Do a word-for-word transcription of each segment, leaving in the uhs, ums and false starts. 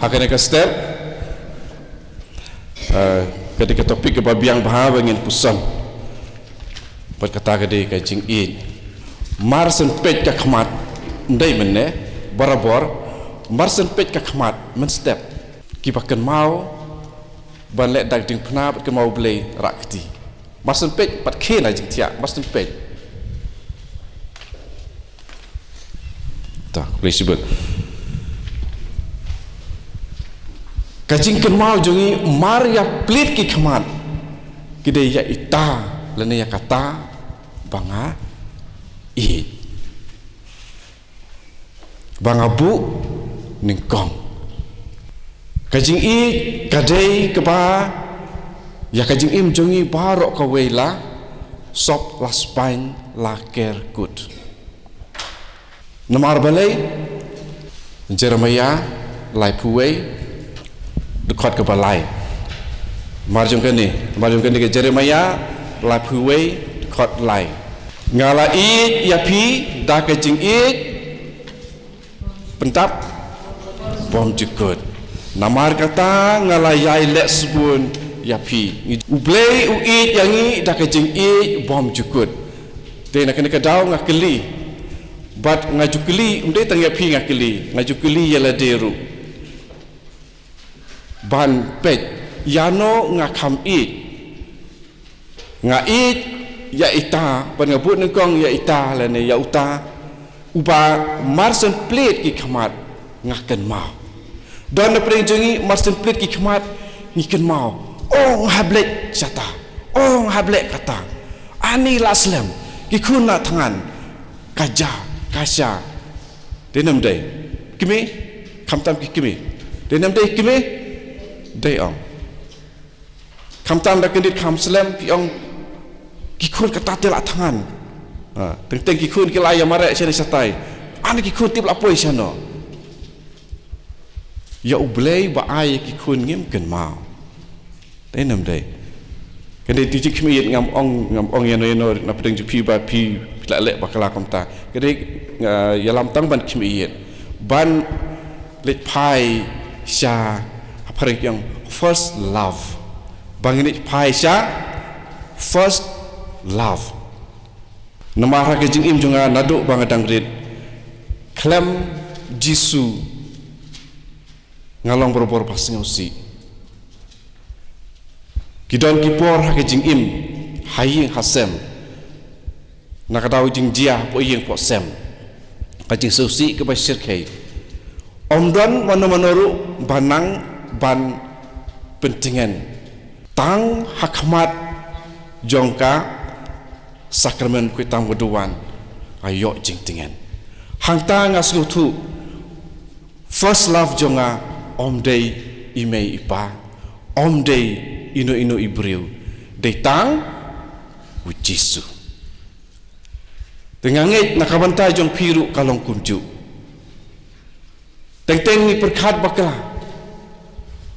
Ha kane ka step, eh, ka dei ka topic kaba biang bha ba ngin puson. Bad kata ka dei ka jingïeit. Mar shen peit ka khmat, ym dei mynne, barabor, mar shen peit ka khmat, mynstep. Kiba kynmaw ban leh dak diengphna bad kynmaw Blei rah kti. Mar shen peit pat khie na jingthiah, mar shen peit. Ta, khublei shibun. Ka jingkynmaw jong ngi mar ïa plie ki khmat, ki dei ïa ita lane ïa kata ba nga ïeit, ba nga buh nyngkong. Ka jingïeit ka dei kaba ïa ka jingim jong ngi baroh kawei la sop, la spaiñ, la ker kut. Namar balei? Jeremiah laiphew wei, dkhot kaba lai. Mar jong kane, mar jong kane ka Jeremiah laiphew wei, dkhot lai. Nga la ïeit ïa phi da ka jingïeit pyntap bymjukut. Namar kata nga la ïai leh sbun ïa phi. U Blei u ïeit ïa ngi da ka jingïeit bymjukut. Te na kane ka daw nga kylli. Bad nga ju kylli, ym dei tang ïa phi nga kylli, nga ju kylli ïa lade ruh. Ban peit, ïano nga kham ïeit. Nga ïeit ïa ita, bad nga buh nyngkong ïa ita lane ïa uta, uba mar shen plie ki khmat nga kynmaw. Don na pdeng jong ngi mar shen plie ki khmat ngi kynmaw. Oh, nga hap leit shata. Oh, nga hap leh kata. Ani la slem. Ki khun la thngan. Ka ja, ka sha. Dei ne ym dei? Kmie, khamtam ki kmie. Dei ne ym dei kmie? Dei ong. Khamtam da kyndit kham slem ki ong ki khun kata te la thngan. Ha, teng teng ki khun ki la ïa mareh shane shatai. Ani ki khun tip la poi shano. Ïa U Blei ba ai ïa ki khun ngim kynmaw. Dei ne ym dei? Ka dei tu jingkhmih ïeit, ngam ong, ngam ong ïano ïano na pdeng jong phi ba phi, phi la leh bakla kumta. Ka dei, ah, ïalam tang ban khmih ïeit. Ban leit phai sha, ha phareng ki ong first love. Ban leit phai sha first love. Namar ha ka jingim jong nga naduh ba nga dang rit, khlem Jisu nga long barabor ba sngewsih. Ki don ki por ha ka jingim, ha ïing ha sem, na ka daw jingjia hapoh ïing hapoh sem, ka jingsngewsih kaba shyrkhei. Ym don mano mano ruh ba nang ban pyntngen. Tang ha khmat jong ka sakramen khuid tam ka duwan, nga ïoh jingtngen. Hangta nga sngewthuh, first love jong nga ym dei i mei i pa, ym dei ino ino i briew, dei tang U Jisu. Te nga ngeit na ka bynta jong phi ruh ka long kumjuh. Teng teng ngi pyrkhat bakla.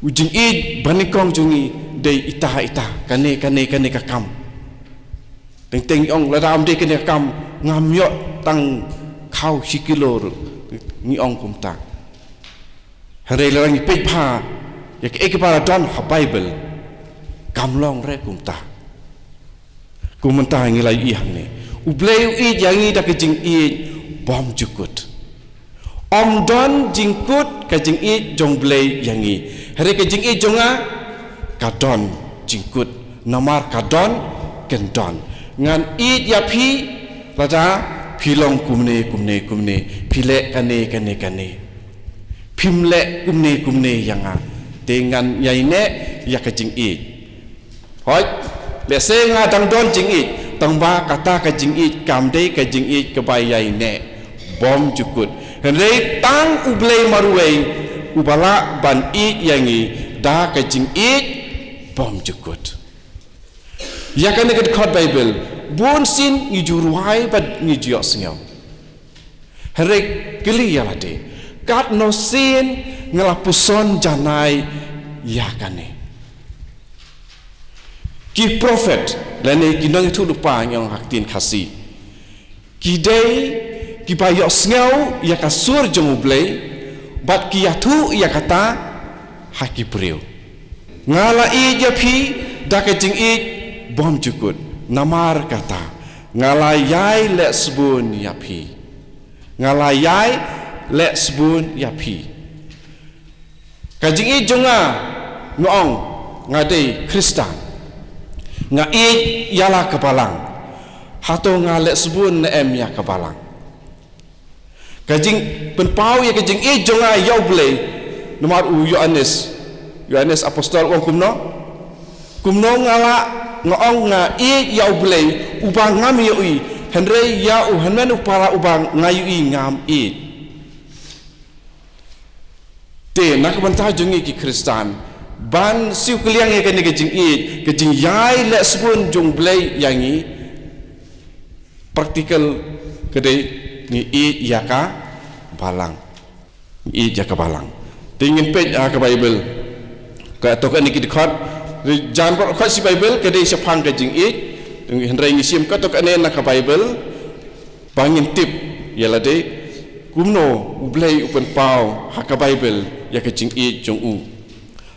U jingïeit ba nyngkong jong ngi dei ita ita, kane, kane, kane ka kam. Teng teng ngi ong lada ym dei kane ka kam ngam ïoh tang khaw shi kilo ruh, ngi ong kumta. Hynrei lada ngi peit bha ïa kaei kaba la don ha Baibl, kam long re kumta. Kumta ngi la ïohi hangne. U Blei u ïeit ïa ngi da ka jingïeit bymjukut. Ym don jingkut ka jingïeit jong U Blei ïa ngi. Hynrei ka jingïeit jong nga ka don jingkut. Namar ka don kyndon. Ngan ïeit ïa phi lada phi long kumne, kumne, kumne. Phi leh kane, kane, kane. Phim leh kumne, kumne ïa nga. Te ngan ïaineh ïa ka jingïeit. Hooid, lehse nga dang don jingïeit, tangba kata ka jingïeit kam dei ka jingïeit kaba ïaineh bymjukut. Hynrei tang U Blei marwei uba lah ban ïeit ïa ngi da ka jingïeit bymjukut. Ïa kane ka dkhot Baibl, bun sien ngi ju rwai bad ngi ju ïohsngew. Hynrei kylli ïa lade, katno sien nga la puson janai ïa kane. Ki prophet, lane ki nongïathuhlypa ngi ong ha ktien Khasi, ki dei kiba ïohsngew ïa ka sur jong U Blei, bad ki ïathuh ïa kata, ha ki briew. Nga la ïeit ïa phi da ka jingïeit bymjukut. Namar kata nga la ïai leh sbun ïa phi. Nga la ïai leh sbun ïa phi. Ka jingïeit jong nga, nga ong nga dei Khristan. Nga ïeit ïa la ka balang. Hato nga leh sbun ne em ïa ka balang? Ka jingpynpaw ïa ka jingïeit jong nga ïa U Blei, namar u Ïoannis, Ïoannis Apostol u ong kumno? Kumno nga la, nga ong nga ïeit ïa U Blei uba ngam ïohi, hynrei ïa u hynmen u para uba nga ïohi ngam ïeit. Te na ka bynta jong ngi ki Khristan, ban siew kylliang ïa kane ka jingïeit, ka jingïai leh sbun jong U Blei ïa ngi, practical ka dei ngi ïeit ïa ka balang. Ngi ïeit ïa ka balang. Te ngin peit ha ka Baibl. Kato kane ki dkhot, jan baroh khoit shi Baibl ka dei shaphang ka jingïeit. Hynrei ngi shim kato kane na ka Baibl ba ngin tip ïa lade kumno U Blei u pynpaw ha ka Baibl ïa ka jingïeit jong u.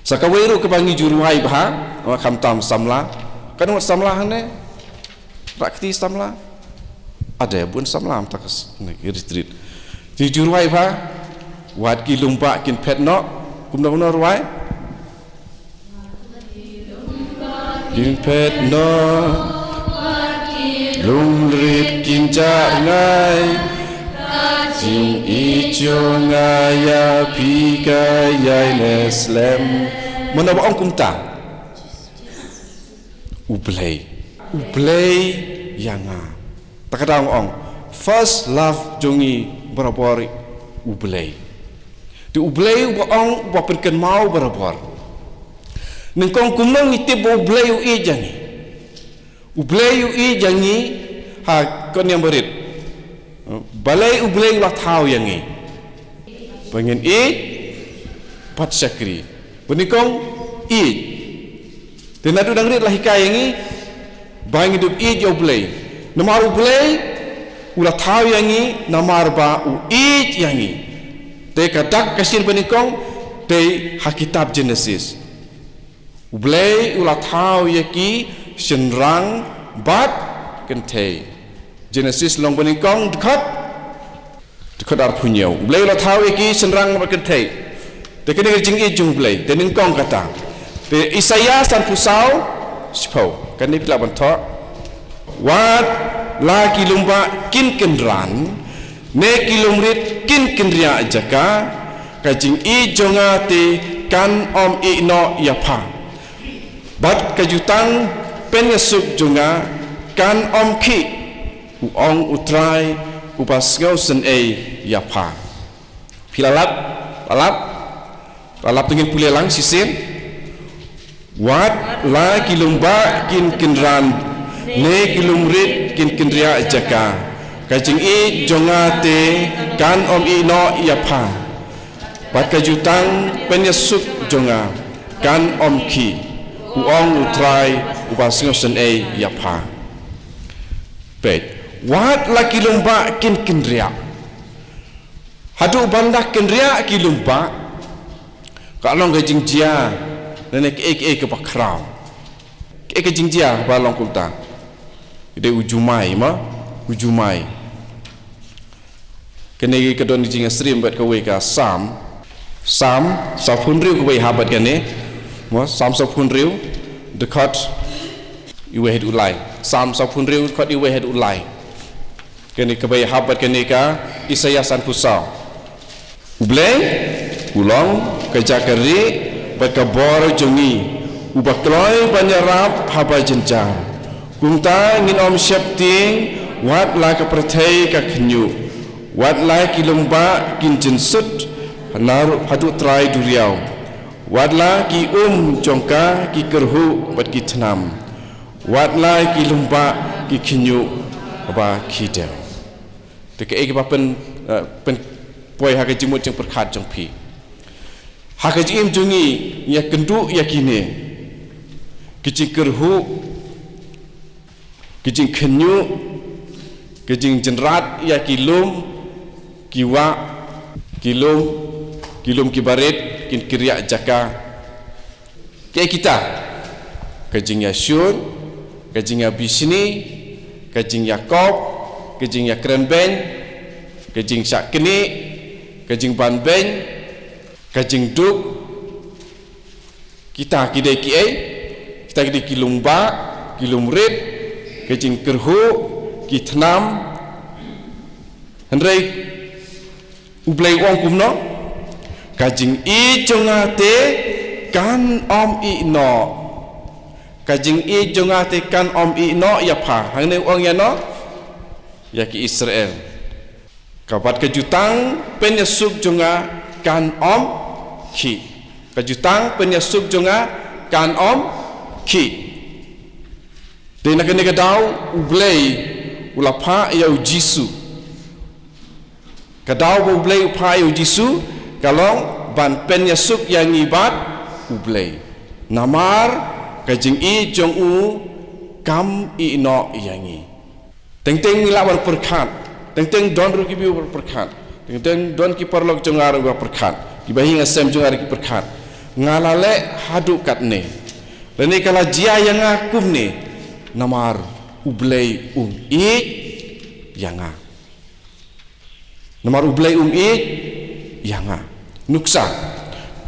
Sa kawei ruh kaba ngi ju rwai bha, khamtam samla. Katno ngut samla hangne? Rakti samla? Ade bun samla mynta ka s-, ne ki retreat. Te ju rwai bha, wat ki lum bah kin phet noh, kumno kumno rwai? Kin phet noh, lum rit kin jah rngai, jingïeit jong nga ïa phi ka ïai neh slem. Mano ba ong kumta? U Blei. U Blei ïa nga. Ta ka daw nga ong, first love jong ngi barabor U Blei. Te U Blei uba ong, uba pynkynmaw barabor. Nyngkong kumno ngi tip ba U Blei u ïeit ïa ngi? U Blei u ïeit ïa ngi ha ka niam barit. Balei U Blei u la thaw ïa ngi? Ba ngin ïeit bad shakri. Ba nyngkong ïeit. Te naduh dang rit la hikai ïa ngi ba ngi dep ïeit ïa U Blei. Namar U Blei u la thaw ïa ngi namar ba u ïeit ïa ngi. Te ka dak ka shin ba nyngkong te ha kitab Genesis. U Blei u la thaw ïa ki shynrang bad kynthei. Genesis lynnong ba nyngkong dkhot, dkhot arphew hynñiew. U Blei u la thaw ïa ki shynrang bad kynthei. Te kane ka jingïeit jong U Blei, te nyngkong kata. Te Isaïah sanphew saw, shiphew. Kane phi lah ban thoh. Wat la ki lum bah kin kynran, ne ki lum rit kin kynriah jaka, ka jingïeit jong nga te kan ym ïehnoh ïa pha. Bad ka jutang pynïasuk jong nga kan ym khih, u ong U Trai uba sngewsynei ïa pha. Phi la lap, la lap, la lap te ngin pule lang shisien. Wat la ki lum bah kin kynran, ne ki lum rit kin kynriah jaka, ka jingïeit jong nga te kan ym ïehnoh ïa pha. Bad ka jutang pynïasuk jong nga kan ym khih, u ong U Trai uba sngewsynei ïa pha. Peit, wat la ki lum bah kin kynriah. Haduh ban da kynriah ki lum bah, ka long ka jingjia, lane kaei kaei kaba khraw. Kaei ka jingjia ba long kumta? Dei u jumai, ma? U jumai. Kane ka don jingïasyriem bad kawei ka Salm. Salm sawphew hynriew kaba ïahap bad kane. Mo, Salm sawphew hynriew, dkhot iwei haduh u lai. Salm sawphew hynriew, dkhot iwei haduh u lai. Kane kaba ïahap bad kane ka Isaïah sanphew saw. U Blei u long ka jaka rieh bad ka bor jong ngi, uba kloi ban ïarap haba jynjar. Kumta ngin ym sheptieng, wat la ka pyrthei ka khynñiuh, wat la ki lum bah kin jynsut, haduh trai duriaw, wat la ki um jong ka ki kyrhuh bad ki thnam, wat la ki lum bah ki khynñiuh ba khih dew. Te kaei kaba pyn, eh, pynpoi ha ka jingmut jingpyrkhat jong phi? Ha ka jingim jong ngi, ngi ïakynduh ïa kine ki jingkyrhuh, ki jingkhynñiuh, ki jingjynrat ïa ki lum, ki wah, ki lum, ki lum kiba rit kin kynriah jaka, Kiei kita? Ka jingïashun, ka jingïabishni, ka jingïakop, ka jingïakrenbeiñ, ka jingshah knieh, ka jingbanbeiñ, ka jingduk. Kita ki dei kiei? Kita ki dei ki lumbah, ki lumrit, ka jingkyrhuh, ki thnam. Hynrei U Blei u ong kumno? Ka jingïeit jong nga te kan ym ïehnoh. Ka jingïeit jong nga te kan ym ïehnoh ïa pha. Hangne u ong ïano? Ïa ki Israel. Ka bad ka jutang pynïasuk jong nga kan ym khih. Ka jutang pynïasuk jong nga kan ym khih. Te na kane ka daw U Blei u la phah ïa u Jisu. Ka daw ba U Blei u phah ïa u Jisu ka long ban pynïasuk ïa ngi bad U Blei. Namar ka jingïeit jong u kam ïehnoh ïa ngi. Teng teng ngi lah ban pyrkhat. Teng teng don ruh ki briew ban pyrkhat. Teng teng don ki paralok jong nga ruh ban pyrkhat. Kiba ïing ha sem jong nga ruh ki pyrkhat. Nga la leh haduh katne. Lane ka la jia ïa nga kumne. Namar U Blei um ïeit ïa nga. Namar U Blei um ïeit ïa nga. Nuksa.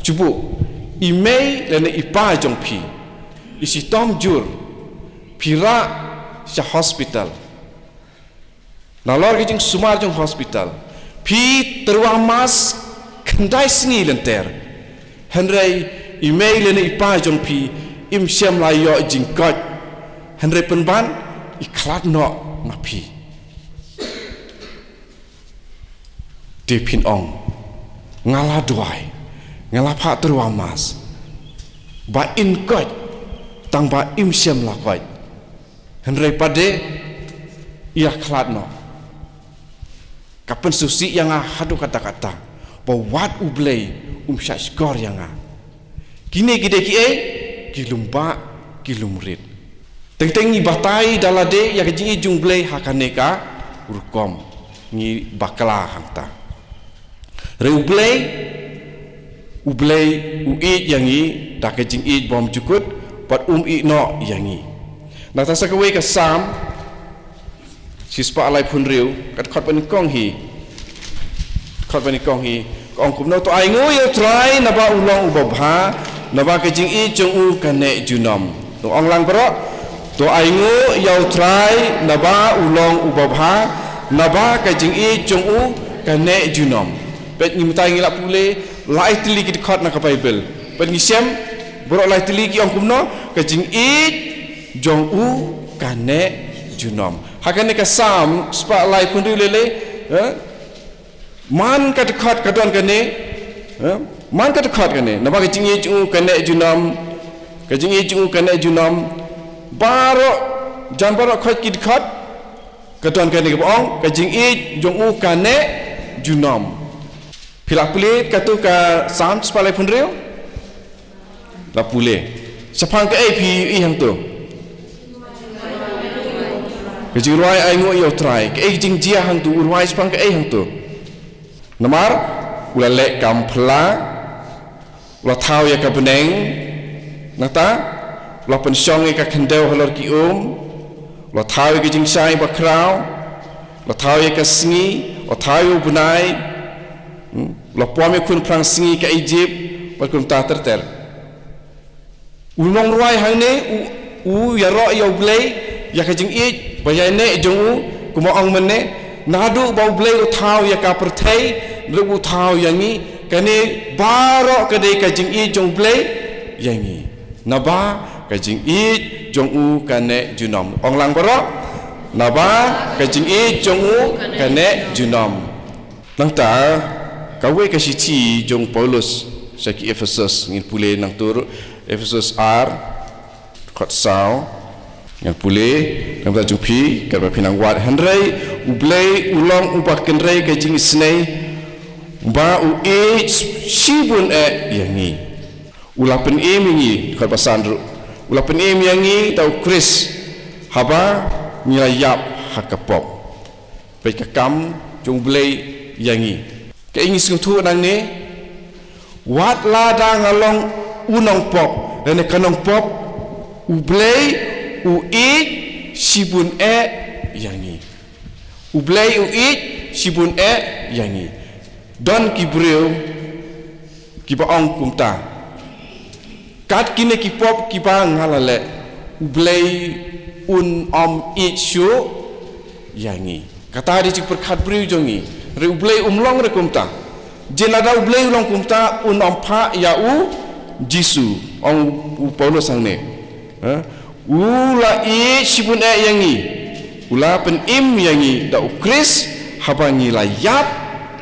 Shu buh. I mei lane i pa jong phi, i shitom jur, phi rah sha hospital. Nalor ki jingsumar jong hospital, phi tyrwa mask khyndai sngi lynter. Hynrei i mei lane i pa jong phi im shym la ïoh jingkoit. Hynrei pynban i khlad noh na phi. Te phin ong, nga la duwai, nga la phah tyrwa mask ba in koit, tang ba im shym la koit. Hynrei pat de i la khlad noh. Ka pynsngewsih ïa nga haduh katta katta ba wat U Blei um shah shkor ïa nga. Kine ki dei kiei? Ki lumbah, ki lumrit. Teng teng ngi batai da lade ïa ka jingïeit jong U Blei ha kane ka rukom. Ngi bakla hangta. Hynrei U Blei, U Blei u ïeit ïa ngi da ka jingïeit bymjukut, bad um ïehnoh ïa ngi. Nangta sa kawei ka Salm, shispah laiphew hynriew, ka dkhot banyngkong hi. Dkhot banyngkong hi. Ka ong kumno? To ainguh ïa U Trai naba u long uba bha, naba ka jingïeit jong u ka neh junom. To ong lang baroh. To ainguh ïa U Trai naba u long uba bha, naba ka jingïeit jong u ka neh junom. Peit, ngi mynta ngi la pule lai tylli ki dkhot na ka Baibl. Peit, ngi shem baroh lai tylli ki ong kumno? Ka jingïeit jong u ka neh junom. Ha kane ka Salm spah laiphew hynriew lei lei, eh? Man ka dkhot ka don kane, eh? Man ka dkhot kane, naba ka jingïeit jong u ka neh junom, ka jingïeit jong u ka neh junom. Baroh, jan baroh khoit ki dkhot ka don kane kaba ong ka jingïeit jong u ka neh junom. Phi la pule katto ka Salm spah laiphew hynriew? La pule. Shaphang kaei phi ïohi hangto? Ka jingrwai ainguh ïa U Trai. Kaei ka jingjia hangto? U rwai shaphang kaei hangto? Namar u la leh kam phylla, u la thaw ïa ka bneng, nangta u la pynshong ïa ka khyndew halor ki um, u la thaw ïa ka jingshai bakhraw, u la thaw ïa ka sngi, u la thaw ïa u bnai, hmm? U la pom ïa khun phrang sngi ka Ijipt, bad kumta ter ter. U nongrwai hangne u, u ïaroh ïa U Blei ïa ka jingïeit ba ïaineh jong u, kumba ong mynne, naduh ba U Blei u thaw ïa ka pyrthei, naduh ba u thaw ïa ngi, kane baroh ka dei ka jingïeit jong U Blei ïa ngi. Naba ka jingïeit jong u ka neh junom. Ong lang baroh, naba ka jingïeit jong u ka neh junom. Nangta, kawei ka shithi jong u Paulus sha ki Ephesus, ngin pule nangta ruh, Ephesus ar, dkhot saw, ngin pule, nangta jong phi, katba phi nang wad, hynrei U Blei u long uba kynrei ka jingisynei, ba u ïeit shibun eh ïa ngi. U la pynim ïa ngi, dkhot ba san ruh. U la pynim ïa ngi da u Khrist, haba ngi la ïap ha ka pop. Peit ka kam jong U Blei ïa ngi. Kaei ngi sngewthuh nangne? Wat lada nga long u nongpop, lane ka nongpop, U Blei u ïeit shibun eh ïa ngi. U Blei u ïeit shibun eh ïa ngi. Don ki briew kiba ong kumta, kat kine ki pop kiba nga la leh, U Blei un ym ïeit shuh ïa ngi. Kata dei jingpyrkhat briew jong ngi. Hynrei U Blei um long re kumta. Jin lada U Blei u long kumta, un ym phah ïa U Jisu. Ong u Paulus hangne, ha? U la ïeit shibun eh ïa ngi. U la pynim ïa ngi da U Khrist haba ngi la ïap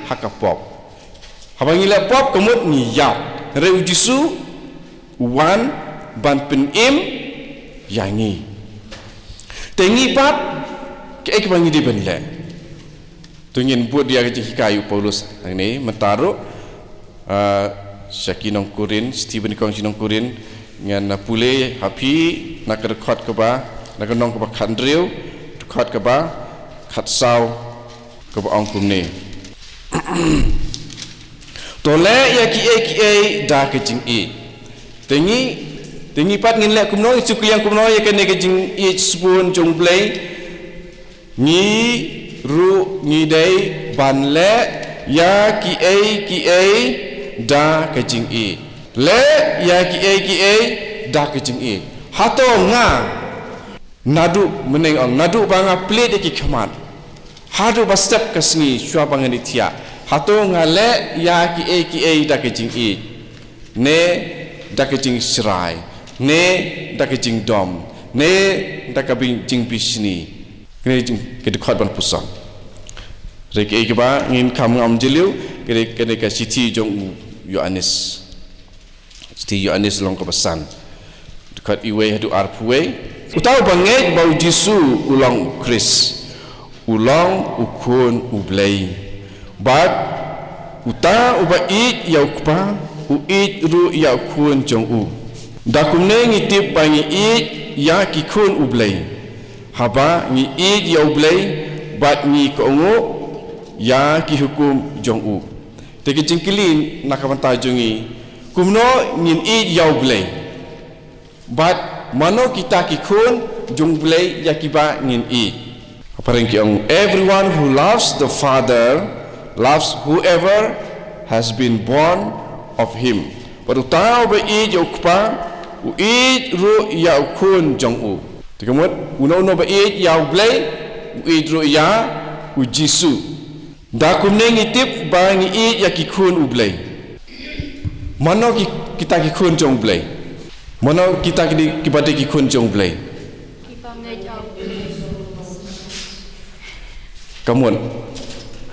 ha ka pop. Haba ngi la pop ka mut ngi ïap. Hynrei U Jisu u wan ban pynim ïa ngi. Te ngi pat, kaei kaba ngi dei ban leh? To ngin bud ïa ka jinghikai u Paulus hangne mynta ruh, ah, sha ki nong Korinth, shithi ba nyngkong sha ki nong Korinth, ngan, ah, pule ha phi na ka dkhot kaba, na ka lynnong kaba khathynriew, dkhot kaba khatsaw, kaba ong kumne. To leh ïa kiei kiei da ka jingïeit. Te ngi, te ngi pat ngin leh kumno, ngi shu kylliang kumno ïa kane ka jingïeit shibun jong U Blei? Ngi ruh ngi dei ban leh ïa kiei kiei da ka jingïeit. Leh ïa kiei kiei da ka jingïeit. Hato nga, naduh mynne ong, naduh ba nga plied ïa ki khmat haduh ba step ka sngi shuwa ba ngan ïathiah, hato nga leh ïa kiei kiei da ka jingïeit, ne da ka jingshrai, ne da ka jingdom, ne da ka bishni, jingbishni? Kane ka dkhot ban puson. Hynrei kaei kaba ngin kham ngam jylliew, kane, kane ka shithi jong u Ïoannis. Shithi Ïoannis lynnong kaba san, dkhot wei haduh arphew wei. Uta uba ngeit ba U Jisu u long U Khrist, u long u khun U Blei. Bad uta uba ïeit ïa u kpa, u ïeit ruh ïa u khun jong u. Da kumne ngi tip ba ngi ïeit ïa ki khun U Blei, haba ngi ïeit ïa U Blei bad ngi kohnguh ïa ki hukum jong u. Te ka jingkylli na ka bynta jong ngi, kumno ngin ïeit ïa U Blei? Bad mano kita ki khun jong U Blei ïa kiba ngin ïeit? Phareng ki ong, "Everyone who loves the Father loves whoever has been born of him." Bad uta uba ïeit ïa u kpa, u ïeit ruh ïa u khun jong u. Te ka mut, uno uno ba ïeit ïa U Blei, u ïeit ruh ïa U Jisu. Da kumne ngi tip ba ngi ïeit ïa ki khun U Blei. Mano ki, kita ki khun jong U Blei? Mano kita ki dei, kiba dei ki khun jong U Blei? Ka mut,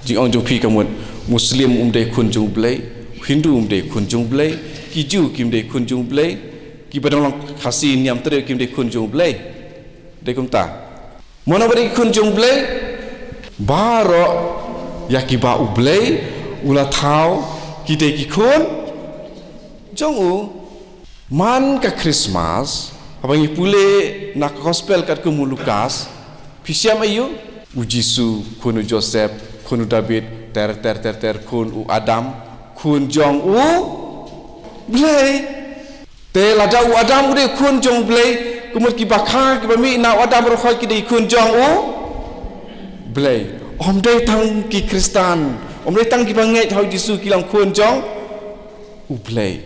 jingong jong phi ka mut, Muslim um dei khun jong U Blei, Hindu um dei khun jong U Blei, ki Jiw kim dei khun jong U Blei, kiba dang long Khasi Niam Tre kim dei khun jong U Blei. Dei kumta? Mano ba dei ki khun jong U Blei? Baroh ïa kiba U Blei u la thaw ki dei ki khun jong u. Man ka Christmas, haba ngi pule na ka Gospel katkum u Lukas, phi shem aïu? U Jisu, khun u Joseph, khun u David, ter ter ter ter, khun u Adam, khun jong U Blei. Te lada u Adam u dei khun jong U Blei, ka mut kiba kha, kiba mih na u Adam baroh khoit ki dei khun jong U Blei. Ym dei tang ki Khristan, ym dei tang kiba ngeit ha U Jisu ki long khun jong U Blei.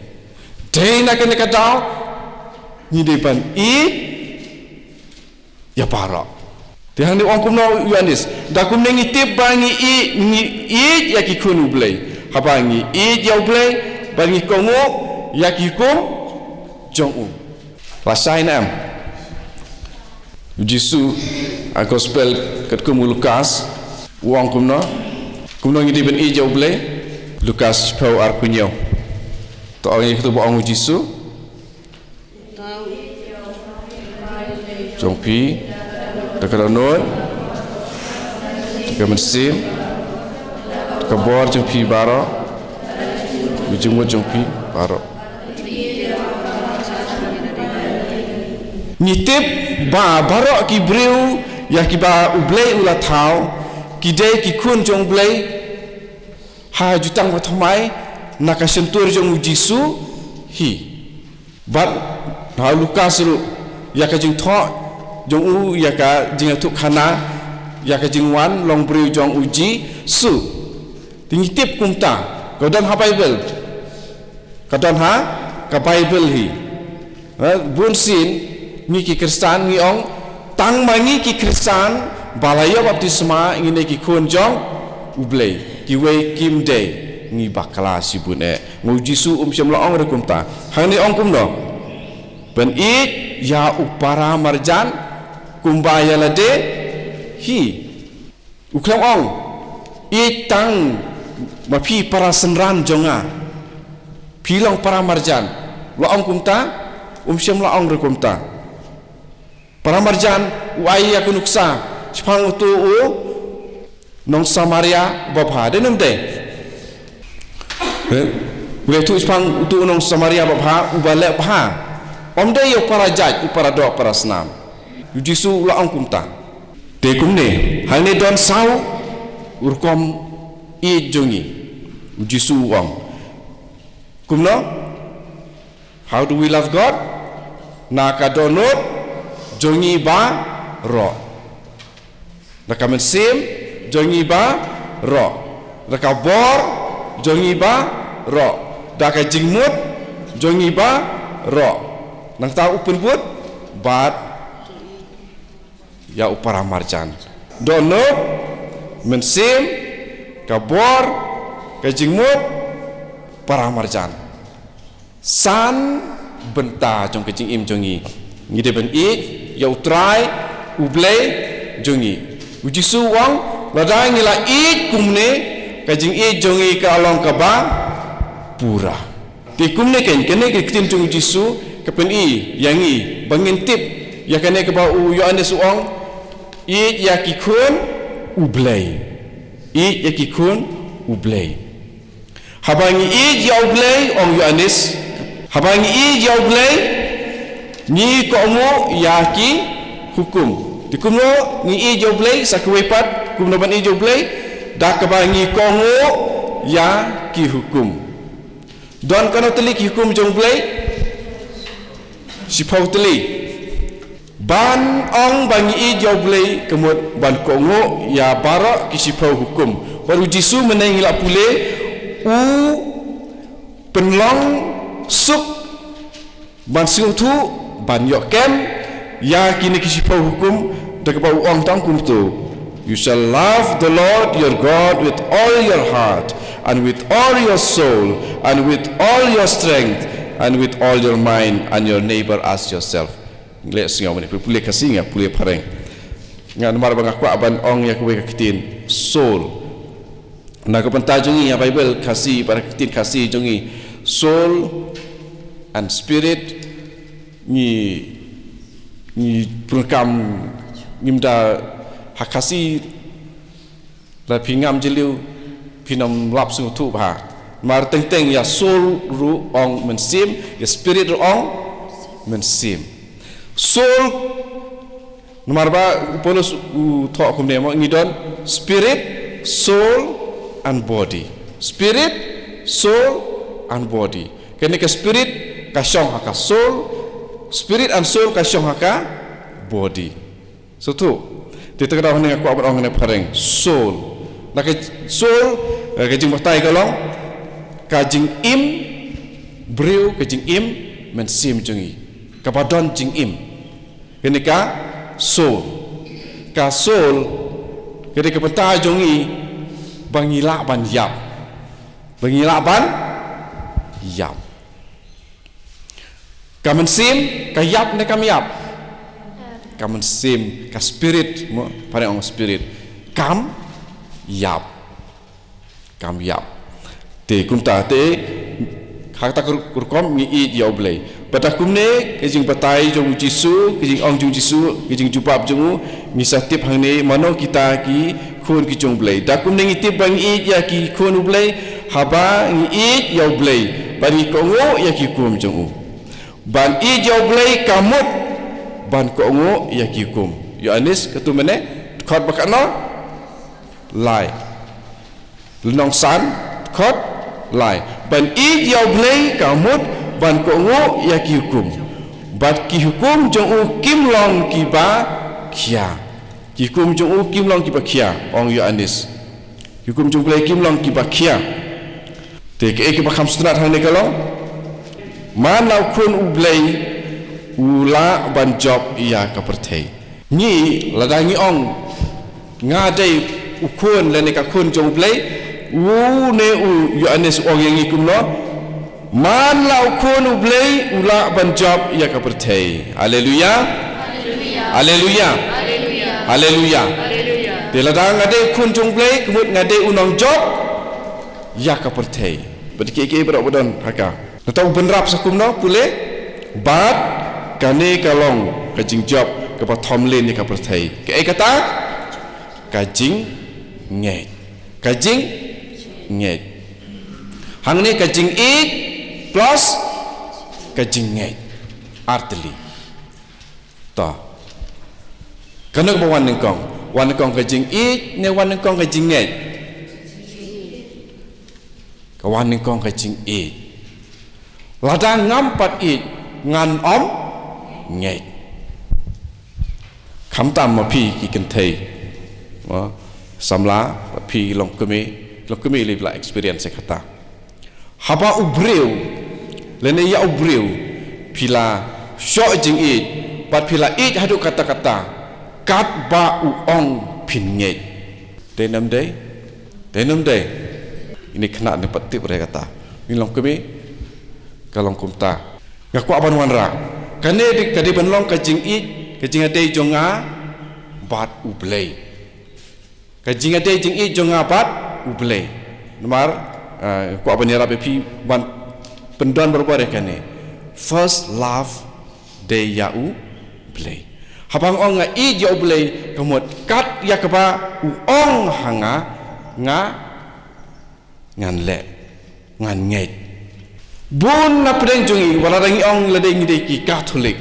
Dei na kane ka daw ngi dei ban ïeit ïa baroh. Te hangne u ong kumno u Ïoannis? Da kumne ngi tip ba ngi ïeit, ngi ïeit ïa ki khun U Blei, haba ngi ïeit ïa U Blei bad ngi kohnguh ïa ki hukum jong u. Lashai ne em? U Jisu ha Gospel katkum u Lukas u ong kumno? Kumno ngi dei ban ïeit ïa U Blei? Lukas shiphew arphew hynñiew. To ong ïa kito ba ong u Jisu. Jong phi, da ka dohnud, da ka mynsiem, da ka bor jong phi baroh, da ka jingmut jong phi baroh. Ngi tip ba baroh ki briew ïa kiba U Blei u la thaw, ki dei ki khun jong U Blei, ha jutang ba thymmai, na ka shyntur jong u Jisu hi. Bad ha u Lukas ruh, ïa ka jingthoh jong u, ïa ka jingïathuhkhana, ïa ka jingwan long briew jong u Jisu. Te ngi tip kumta, ka don ha Baibl. Ka don ha ka Baibl hi. Ha, bun sien ngi ki Khristan ngi ong, tang ma ngi ki Khristan ba la ïoh baptisma ngi ne ki khun jong U Blei, kiwei kim dei. Ngi bakla shibun eh. Nga u Jisu um shym la ong ruh kumta. Hangne ong kumno? Pynïeit ïa u para marjan kumba ïa lade hi. U khlem ong, ïeit tang ma phi para synran jong nga, phi long para marjan. La ong kumta? Um shym la ong ruh kumta. Para marjan, u ai ïa ka nuksa shaphang uto u nong Samaria babha, dei ne ym dei? Eh, u ïathuh shaphang uto u nong Samaria babha, uba leh bha. Ym dei ïa u para jait, u para doh, para snam. U Jisu u la ong kumta. Te kumne, hangne don saw rukom ïeit jong ngi. U Jisu u ong. Kumno? How do we love God? Na ka dohnud jong ngi baroh. Na ka mynsiem jong ngi baroh. Na ka bor jong ngi baroh. Na ka jingmut jong ngi baroh. Nangta u pynbud bad ïa u para marjan. Dohnud, mynsiem, ka bor, ka jingmut, para marjan. San bynta jong ka jingim jong ngi. Ngi dei ban ïeit ïa U Trai U Blei jong ngi. U Jisu u ong, lada ngi la ïeit kumne, ka jingïeit jong ngi ka long kaba pura. Te kumne keiñ, kane ka ktien jong U Jisu ka pyni ïa ngi ba ngin tip ïa kane kaba u Ïoannis u ong, ïeit ïa ki khun U Blei. Ïeit ïa ki khun U Blei. Haba ngi ïeit ïa U Blei, ong u Ïoannis, haba ngi ïeit ïa U Blei, ngi kohnguh ïa ki hukum. Te kumno ngi ïeit ïa U Blei, sa kawei pat, kumno ban ïeit ïa U Blei, da kaba ngi kohnguh ïa ki hukum. Don katno tylli ki hukum jong U Blei? Shiphew tylli. Ban ong ba ngi ïeit ïa U Blei ka mut ban kohnguh ïa baroh ki shiphew hukum. Bad U Jisu mynne ngi la pule, u pynlong suk ban sngewthuh, ban ïoh kem ïa kine ki shiphew hukum, da kaba u ong tang kumto. You shall love the Lord your God with all your heart, and with all your soul, and with all your strength, and with all your mind, and your neighbor as yourself. Ngi leh sngew mane, pule Khasi, nga pule phareng. Nga namar ba nga kwah ban ong ïa kawei ka ktien, soul. Na ka bynta jong ngi ïa Baibl Khasi, para ka ktien Khasi jong ngi, soul and spirit, ngi, ngi pyrkhat, ngim da ha Khasi, la phi ngam jylliew, phin ym lap sngewthuh bha. Mar teng teng ïa soul ruh ong mynsiem, ïa spirit ruh ong mynsiem. Soul, namar ba u Paulus u thoh kumne mo, ngi don spirit, soul and body. Spirit, soul and body. Kane ka spirit ka shong ha ka soul, spirit and soul ka shong ha ka body. Sngewthuh. Te kata ka daw hangne nga kwah ban ong hangne phareng. Soul. Na ka soul, eh, ka jingbatai ka long ka jingim briew, ka jingim mynsiem jong ngi. Kaba don jingim. Kane ka soul. Ka soul, kane ka bynta jong ngi ba ngi lah ban ïap. Ba ngi lah ban ïap. Ka mynsiem, ka ïap ne kam ïap? Ka mynsiem, ka spirit, mo, phareng ong spirit. Kam ïap. Kam ïap. Te kumta, te ha kata ka rukom ngi ïeit ïa U Blei. Bad da kumne, ka jingbatai jong U Jisu, ka jingong jong U Jisu, ka jingjubab jong u, ngi sa tip hangne mano kita ki khun ki jong U Blei. Da kumne ngi tip ba ngi ïeit ïa ki khun U Blei, haba ngi ïeit ïa U Blei, bad ngi kohnguh ïa ki hukum jong u. Ban ïeit ïa U Blei ka mut ban kohnguh ïa ki hukum. Ïoannis katu mynne, dkhot ba katno? Lai. Lynnong san, dkhot lai. Ban ïeit ïa U Blei ka mut ban kohnguh ïa ki hukum. Bad ki hukum jong u kim long kiba khia. Ki hukum jong u kim long kiba khia, ong Ïoannis. Ki hukum jong U Blei kim long kiba khia. Te kaei kaba kham sngewtynnat hangne ka long, man la u Khun U Blei u lah ban jop ïa ka pyrthei. Ngi, lada ngi ong nga dei u Khun lane ka Khun jong U Blei, u ne u Ïoannis u ong ïa ngi kumno? Man la u Khun U Blei u lah ban jop ïa ka pyrthei. Haleluia. Haleluia. Haleluia. Te lada nga dei u Khun jong U Blei, ka mut nga dei u nongjop ïa ka pyrthei. Bad kiei kiei baroh ba don ha ka. Nangta u bynrap sa kumno pule? Bad kane ka long ka jingjop kaba thom lin ïa ka pyrthei. Kaei kata? Ka jingngeit. Ka jingngeit. Hangne ka jingïeit plus ka jingngeit. Artylli. To. Kano kaba wan nyngkong? Wan nyngkong ka jingïeit ne wan nyngkong ka jingngeit? Ka wan nyngkong ka jingïeit. Lada ngam pat ïeit, ngan ym ngeit. Khamtam ma phi ki kynthei, mo, samla, ma phi ki longkmie, ki longkmie lei ba la experience ïa kata. Haba u briew lane ïa u briew phi la shoh jingïeit, bad phi la ïeit haduh katta katta, katba u ong phin ngeit. Dei ne ym dei? Dei ne ym dei? Ine khynnah ne pat tip re kata. Ine longkmie ka long kumta. Nga kwah ban wanrah. Kane dei, ka dei ban long ka jingïeit, ka jingïadei jong nga bad U Blei. Ka jingïadei jingïeit jong nga bad U Blei. Namar, ah, kwah ban ïarap ïa phi ban pyndon barabor ïa kane. First love dei ïa U Blei. Haba nga ong nga ïeit ïa U Blei, ka mut kat ïa kaba u ong ha nga, nga ngan leh, ngan ngeit. Bun na pdeng jong ngi, wat la dang ngi ong lada ngi dei ki Katholik,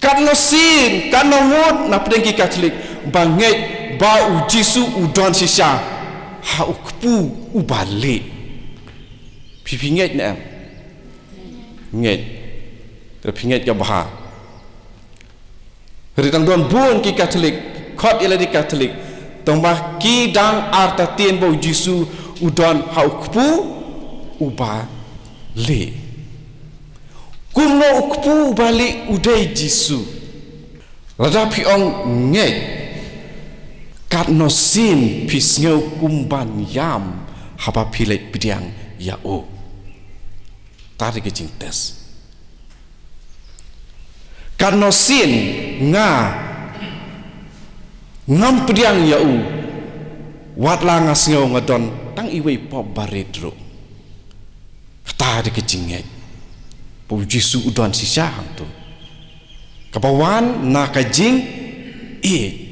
katno sien, katno ngut na pdeng ki Katholik ba ngeit ba U Jisu u don shisha ha u kpu uba lieh. Phi, phi ngeit ne em? Ngeit. Te phi ngeit ka bha. Hynrei dang don bun ki Katholik, khot ïa lade Katholik, tangba ki dang artatien ba U Jisu u don ha u kpu uba lieh. Kumno u kpu uba lieh u dei Jisu? Lada phi ong ngeit, katno sien phi sngew kum ban ïam haba phi leit pdiang ïa u? Kata dei ka jingtest. Katno sien nga ngam pdiang ïa u, wat la nga sngew nga don tang iwei pop barit ruh. Kata dei ka jingngeit ba U Jisu u don shisha hangto. Kaba wan na ka jingïeit.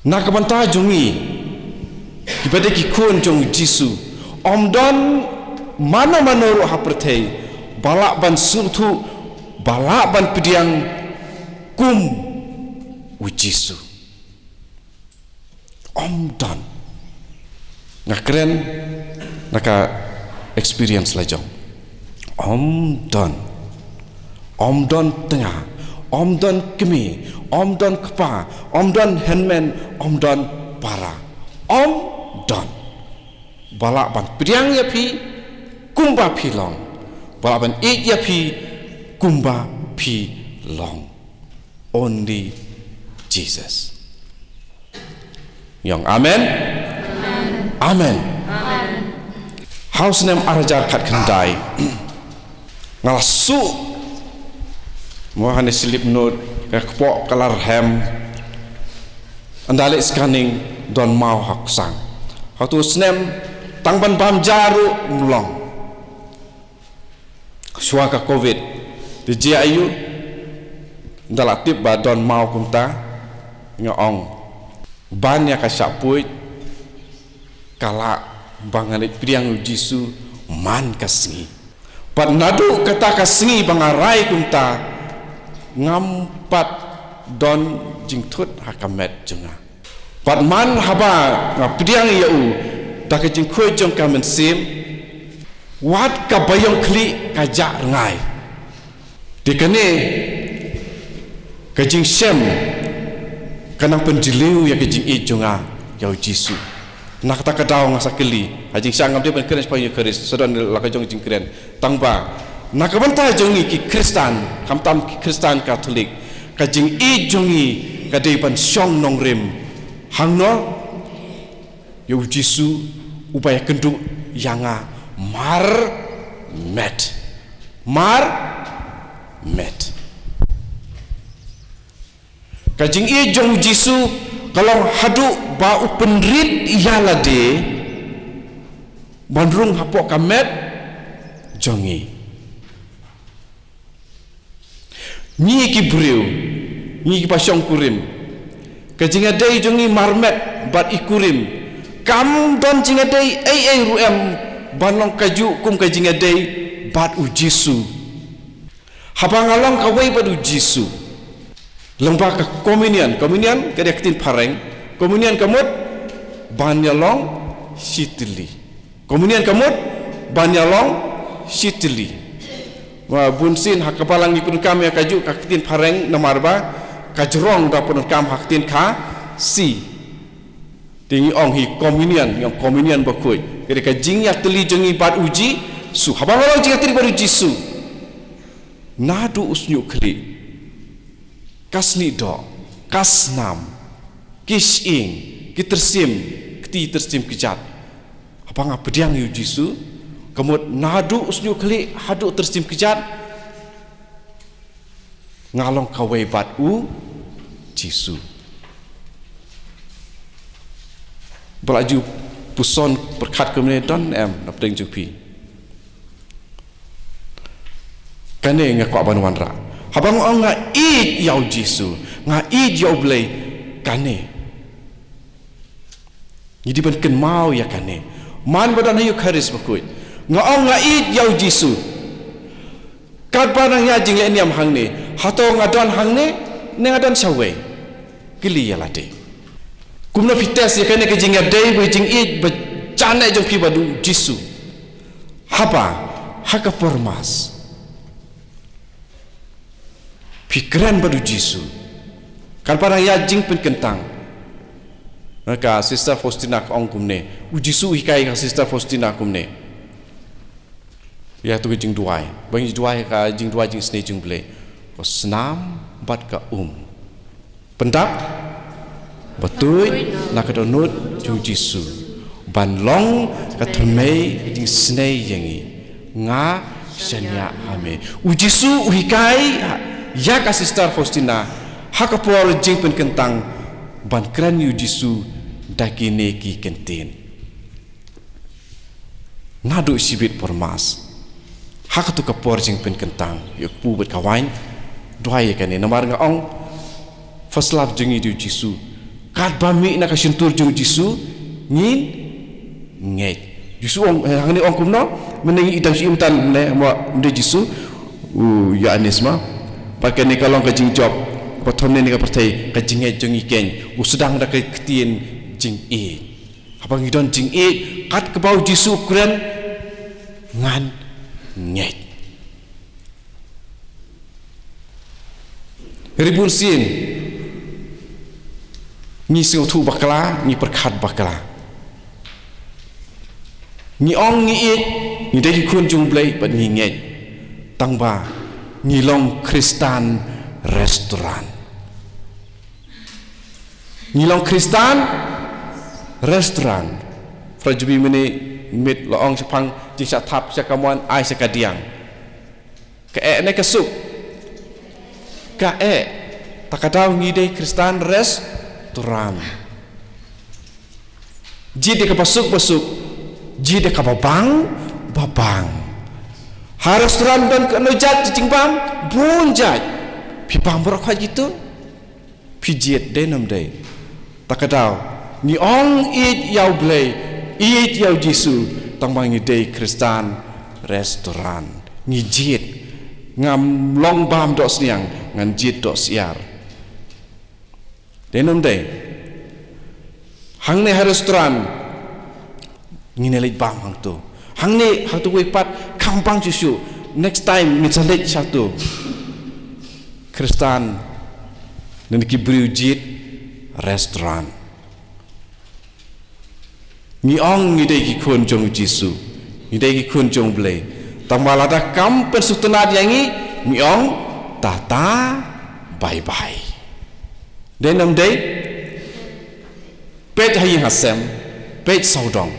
Na ka bynta jong ngi kiba dei ki khun jong U Jisu, ym don mano mano ruh ha pyrthei ba lah ban sngewthuh, ba lah ban pdiang kum U Jisu. Ym don. Nga kren na ka experience la jong. Ym don. Ym don tnga, ym don kmie, ym don kpa, ym don hynmen, ym don para. Ym don ba lah ban pdiang ïa phi kumba phi long, ba lah ban ïeit ïa phi kumba phi long. Only Jesus. Ong amen. Amen. Ha u snem ar hajar khatkhyndai, nga la shu, mo, ha kane slip note, ka kpoh ka la rhem. Ynda leit scanning don maw ha u ksang. Ha uto u snem tang ban bam ja ruh ym long. Shuwa ka covid, te jia aiu? Ynda la tip ba don maw kumta, nga ong ban ïa ka shah puid, ka lah ba ngan leit pdiang U Jisu man ka sngi. Bad naduh kata ka sngi ba nga rai kumta, ngam pat don jingthut ha ka met jong nga. Bad man haba nga pdiang ïa u da ka jingkhuid jong ka mynsiem, Wat ka baïong khlieh ka jah rngai. Te kane ka jingshem ka nang pynjylliew ïa ka jingïeit jong nga ïa u Jisu. Na kata ka daw nga sa kylli, ha jingshisha ngam dei ban kren shaphang Eukharist, sa don la ka jong jingkren. Tangba na ka bynta jong ngi ki Khristan, khamtam ki Khristan Katholik, ka jingïeit jong ngi ka dei ban shong nongrim hangno? Ïa u Jisu uba ïakynduh ïa nga mar met. Mar met. Ka jingïeit jong u Jisu ka long haduh ba u pynrit ïa lade ban rung hapoh ka met jong ngi. Ngi ki briew, ngi kiba shongkurim, ka jingïadei jong ngi marmet bad i kurim kam don jingïadei ei ei ruh em ban long kajuh kum ka jingïadei bad u Jisu. Haba nga long kawei bad u Jisu, lyngba ka communion, communion ka dei ka ktien phareng, communion ka mut ban ïalong shitylli. Communion ka mut ban ïalong shitylli. Wa bunsien ha ka balang ngi pyndonkam ïa kajuh ka ktien phareng namar ba ka jrong da pyndonkam ha ka ktien Khasi. Te ngi ong hi communion, ngi ong communion bakhuid. Ka dei ka jingïatylli jong ngi bad u Jisu. Haba nga long jingïatylli bad u Jisu, naduh u shñiuh khlieh, ka snieh doh, ka snam, ki shyieng, ki tyrsim kti tyrsim kjat. Haba nga pdiang ïa u Jisu, ka mut naduh u shñiuh khlieh haduh tyrsim kjat, nga long kawei bad u Jisu. Ba la ju puson pyrkhat kumne, don em na pdeng jong phi? Kane nga kwah ban wanrah. Haba nga ong nga ïeit ïa u Jisu, nga ïeit ïa u Blei, kane ngi dei ban kynmaw ïa kane man ba don ha Eukharist bakhuid. Nga ong nga ïeit ïa u Jisu, katba nang ïa jingleh niam hangne, hato nga don hangne ne nga don shawei? Kylli ïa lade. Kumno phi test ïa kane ka jingïadei bad jingïeit ba janai jong phi bad u Jisu? Haba ha ka por Mass phi kren bad u Jisu. Katba nang ïa jingpynkyntang, ka Sister Faustina ka ong kumne, u Jisu u hikai ka Sister Faustina kumne ïa tu ka jingduwai, ba ngi duwai ka jingduwai jingsnei jong u Blei. Ko snam bad ka um, pyndap ba tuid na ka dohnud jong u Jisu ban long ka tyrmai jingsnei ïa ngi. Nga shaniah ha me. U Jisu u hikai ïa ka Sister Faustina ha ka por jingpynkyntang ban kren ïa u Jisu da kine ki kyntien. Naduh shibit por Mass ha katu ka por jingpynkyntang, ïa u kpu bad ka wain, duwai ïa kane namar nga ong first love jong ngi dei u Jisu. Katba mih na ka shyntur jong u Jisu ngin ngeit. Jisu ong, eh, hangne ong kumno? Mynne ngi dang shu im tan ne mo, ym dei Jisu u ïa anis ma. Bad kane ka long ka jingjop ba thom ne ka pyrthei, ka jingngeit jong ngi keiñ u sdang da ka ktien jingïeit. Haba ngi don jingïeit kat kaba u Jisu u kren, ngan ngeit. Ri bun sien ngi sngewthuh bakla, ngi pyrkhat bakla. Ngi ong ngi ïeit, ngi dei ki khun jong u Blei bad ngi ngeit. Tangba ngi long Khristan restaurant. Ngi long Khristan restaurant. Phra Jubi mynne miet la ong shaphang jingshah thap sha ka mon ai sha ka diang. Ka eh ne ka suk? Ka eh. Ta ka daw ngi dei Khristan restaurant. Jied da kaba suk ba suk, jied da kaba bang ba bang. Ha restaurant don kano jait jingbam, bun jait. Phi bam baroh khoit kito? Phi jied, dei ne ym dei? Ta ka daw ngi ong ïeit ïa u Blei, ïeit ïa u Jisu, tangba ngi dei Khristan restaurant. Ngi jied. Ngam long bam doh sniang, ngan jied doh syiar. Dei ne ym dei? Hangne ha restaurant ngin ïa leit bam hangto. Hangne ha tu wei pat kham bang shuh shuh. Next time ngin sa leit sha tu. Khristan, ne ki briew jied restaurant. Ngi ong ngi dei ki khun jong Jisu, ngi dei ki khun jong Blei. Tang ba lada kam pynsngewtynnad ïa ngi, ngi ong tata, bye bye. Dei nam dei? Peit ha ïing ha sem, peit sawdong.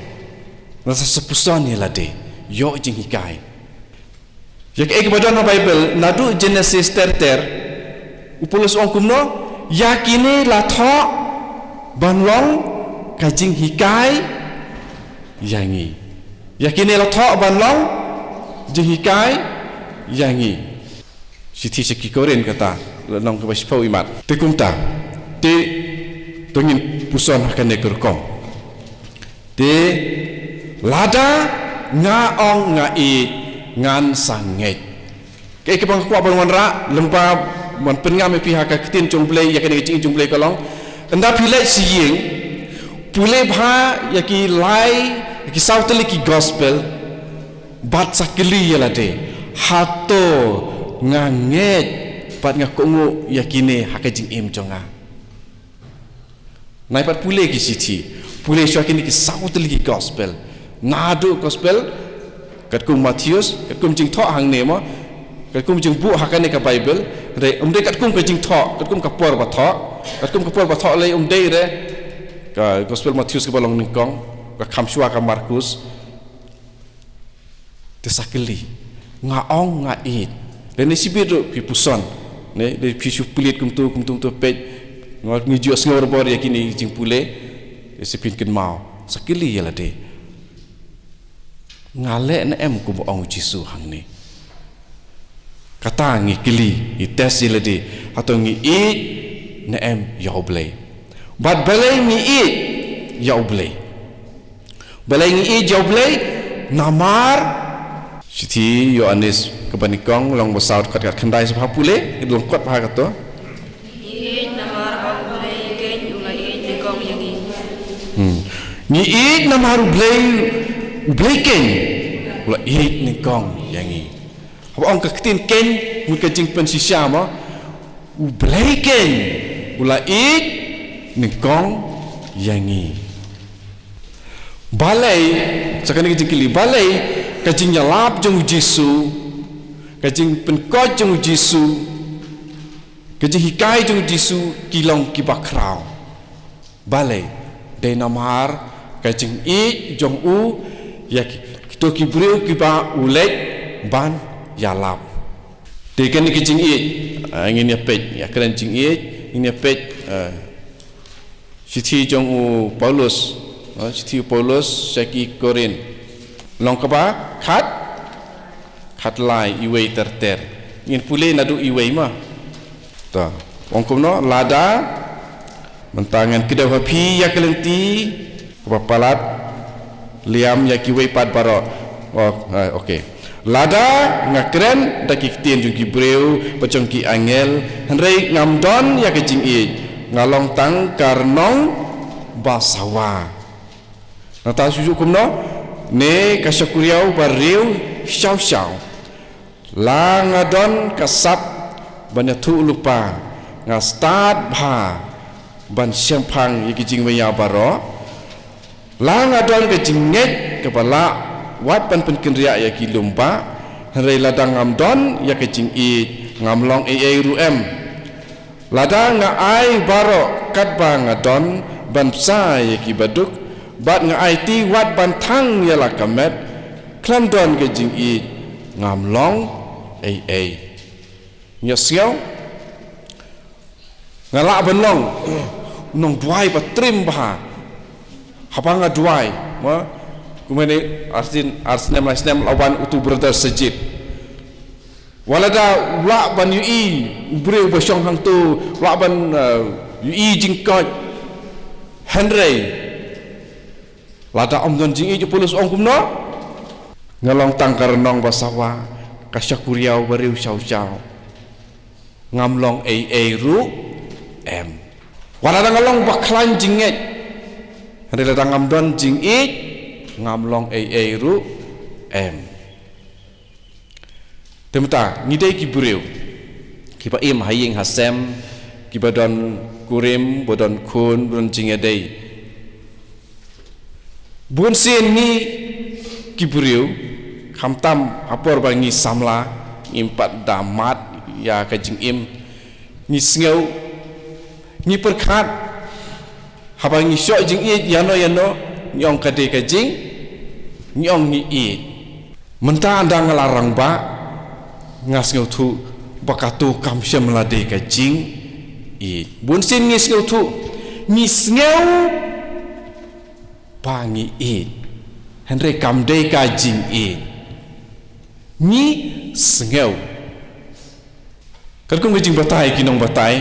Nasa sa puson ïa lade, ïoh jinghikai. Ïa kaei kaba don ha Baibl, naduh Genesis ter ter, u Paulus ong kumno, ïa kine la thoh ban long ka jinghikai ïa ngi. Ïa kine la thoh ban long jinghikai ïa ngi. Shithi sha ki Korinth kata, lynnong kaba shiphew imat. Te kumta, te to ngin puson ha kane ka rukom. Te lada nga ong nga ïeit, ngan sa ngeit. Kaei kaba nga kwah ban wanrah, lyngba ban pynngam ïa phi ha ka ktien jong Blei, ïa kane ka jingïeit jong Blei ka long. Ynda phi leit sha ïing, pule bha ïa ki lai, ïa ki saw tylli ki gospel, bad sa kylli ïa lade, hato nga ngeit bad nga kohnguh ïa kine ha ka jingim jong nga? Nai pat pule ki shithi, pule shuwa kine ki saw tylli ki gospel. Naduh gospel katkum Mathaios, katkum jingthoh hangne mo, katkum jingbuh ha kane ka Baibl, re, um dei katkum ka jingthoh, katkum ka por ba thoh, katkum ka por ba thoh lei um dei re, ka gospel Mathaios kaba long nyngkong, ka kham shuwa ka Markus. Te sa kylli, nga ong nga ïeit. Lane shibit ruh phi puson, ne, lane phi shu pule kumtu, kumtu, kumtu peit. Nga ngi ju sngew rebor ïa kine jingpule. Te sa phin kynmaw, sa kylli ïa lade, nga leh ne em kumba ong Jisu hangne? Kata ngi kylli, ngi test ïa lade, hato ngi ïeit ne em ïa u Blei? Bad balei ngi ïeit ïa u Blei? Balei ngi ïeit ïa u Blei? Namar shithi Ïoannis kaba nyngkong, lynnong ba saw, dkhot khatkhyndai sa pule, lyngkot bha kato. Ngi ïeit namar ba u Blei keiñ u la ïeit nyngkong ïa ngi. Hmm. Ngi ïeit namar u Blei, u Blei keiñ u la ïeit nyngkong ïa ngi. Haba ong ka ktien keiñ, mut ka jingpynshisha mo, u Blei keiñ u la ïeit nyngkong ïa ngi. Balei, sa kane ka jingkylli, balei ka jingïalap jong u Jisu, ka jingpynkoit jong u Jisu, ka jinghikai jong u Jisu ki long kiba khraw? Balei? Dei namar ka jingïeit jong u ïa ki, kito ki briew kiba u leit ban ïalap. Te kane ka jingïeit, ah, ngin ïa peit, ïa kren jingïeit, ngin ïa peit, ah, shithi jong u Paulus, ah, shithi u Paulus sha ki Korinth. Lynnong kaba khat, khatlai, iwei ter ter. Ngin pule naduh iwei mo. To, ong kumno, lada mynta ngan kdew ha phi ïa ka lynti kaba palat, liam ïa kiwei pat baroh. Oh, ah, okay. Lada nga kren da ki ktien jong ki briew bad jong ki angel, hynrei ngam don ïa ka jingïeit, nga long tang ka rnong ba sawa. Nangta shu shu kumno, ne ka shakuriaw ba riew shaw shaw. La nga don ka sap ban ïathuh lypa, nga stad bha ban shemphang ïa ki jingmyntoi baroh. La nga don ka jingngeit kaba lah wat ban pynkynriah ïa ki lum bah, hynrei lada ngam don ïa ka jingïeit, ngam long ei ei ruh em. Lada nga ai baroh katba nga don ban bsa ïa ki baduk, bad nga aiti wat ban thang ïa la ka met, khlem don ka jingïeit, ngam long ei ei. Ngi sngew, nga lah ban long u nongduwai ba trim bha. Haba nga duwai, ma, kumne, ar snem, ar snem, lai snem, la wan utu u brother Sajid. Wat lada u lah ban ïohi u briew ba shong hangto, u lah ban, eh, ïohi jingkoit. Hynrei lada ym don jingïeit, u Paulus u ong kumno? Nga long tang ka rnong ba sawa, ka shakuriaw ba riew shaw shaw. Ngam long ei ei ruh em. Wat lada nga long ba khlaiñ jingngeit, hynrei lada ngam don jingïeit, ngam long ei ei ruh em. Te mynta ngi dei ki briew kiba im ha ïing ha sem, kiba don kurim, ba don khun, ba don jingïadei. Bun sien ngi ki briew, khamtam ha por ba ngi samla, ngim pat da mad ïa ka jingim, ngi sngew, ngi pyrkhat, haba ngi shoh jingïeit ïano ïano, ngi ong ka dei ka jing, ngi ong ngi ïeit. Mynta ynda nga la rangbah, nga sngewthuh ba kato kam shym la dei ka jingïeit. Bun sien ngi sngewthuh, ngi sngew ba ngi ïeit, hynrei kam dei ka jingïeit. Ngi sngew. Katkum ka jingbatai ki nongbatai,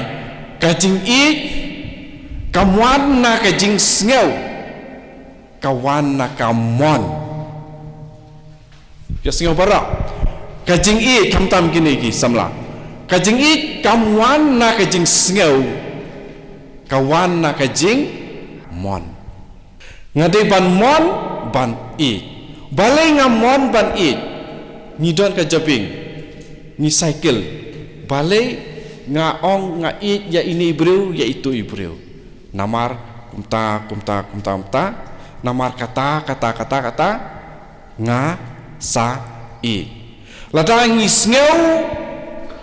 ka jingïeit kam wan na ka jingsngew, ka wan na ka mon. Ïa sngew baroh. Ka jingïeit, khamtam kine ki samla. Ka jingïeit kam wan na ka jingsngew, ka wan na ka jingmon. Nga dei ban mon ban ïeit. Balei nga mon ban ïeit? Ngi don ka jabieng, ngi cycle. Balei nga ong nga ïeit ïa ine i briew, ïa itu i briew? Namar kumta, kumta, kumta, kumta. Namar kata, kata, kata, kata, nga sa ïeit. Lada ngi sngew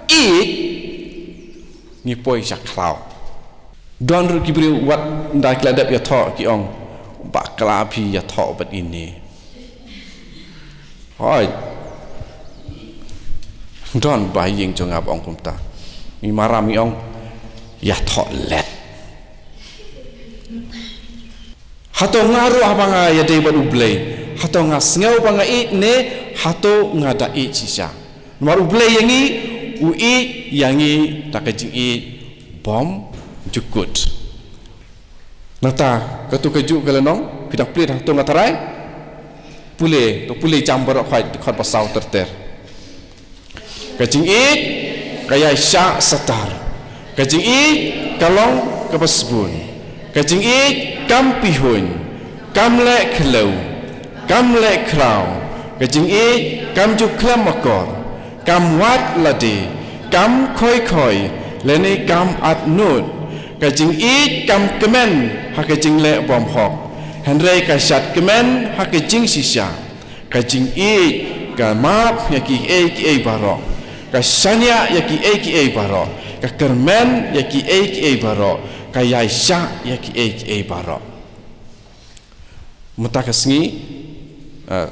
ïeit, ngi poi sha khlaw. Don ruh ki briew wat ynda ki la dep ïathoh ki ong, bakla phi ïathoh bad ine. Hooid. Don ba ïing jong nga ba ong kumta. Ngi maram ngi ong, ïathoh let. Hato nga ruh haba nga ïadei bad U Blei, hato nga sngew ba nga ïeit ne hato nga da ïeit shisha? Namar U Blei ïa ngi, u ïeit ïa ngi da ka jingïeit bymjukut. Nangta, kato kajuh ka lynnong, phi dang plie hato nga tharai? Pule, to pule jam baroh khwai, dkhot ba saw ter ter. Ka jingïeit ka ïaishah satar. Ka jingïeit ka long kaba sbun. Ka jingïeit kam pihuiñ, kam leh khlem, kam leh khraw. Ka jingïeit kam ju khlem akor, kam wad lade, kam khoi khoi, lane kam at nud. Ka jingïeit kam kmen ha ka jingleh bymhok, hynrei ka shad kmen ha ka jingshisha. Ka jingïeit ka map ïa kiei kiei baroh. Ka shaniah ïa kiei kiei baroh. Ka kyrmen ïa kiei kiei baroh. Ka ïaishah ïa kiei kiei baroh. Mynta ka sngi, eh,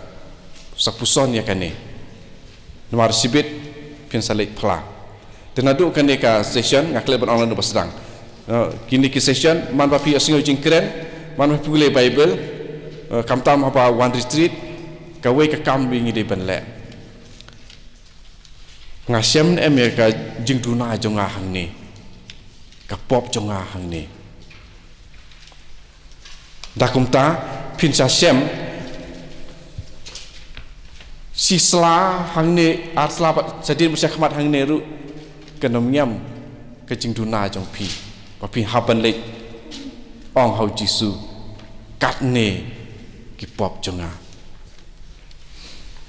sa puson ïa kane. Namar shibit phin sa leit phla. Te naduh kane ka session, nga klet ban ong lano ba sdang. Eh, kine ki session, man ba phi ïohsngew jingkren, man ba phi pule Bible, eh, khamtam haba wan retreat, kawei ka kam ba ngi dei ban leh. Nga shem ne em ïa ka jingduna jong nga hangne, ka pop jong nga hangne. Da kumta, phin sa shem, shi sla hangne, ar sla bad shadien bad shakhmat hangne ruh, kan ym ñiam ka jingduna jong phi, ba phi hap ban leit ong ha U Jisu, katne ki pop jong nga.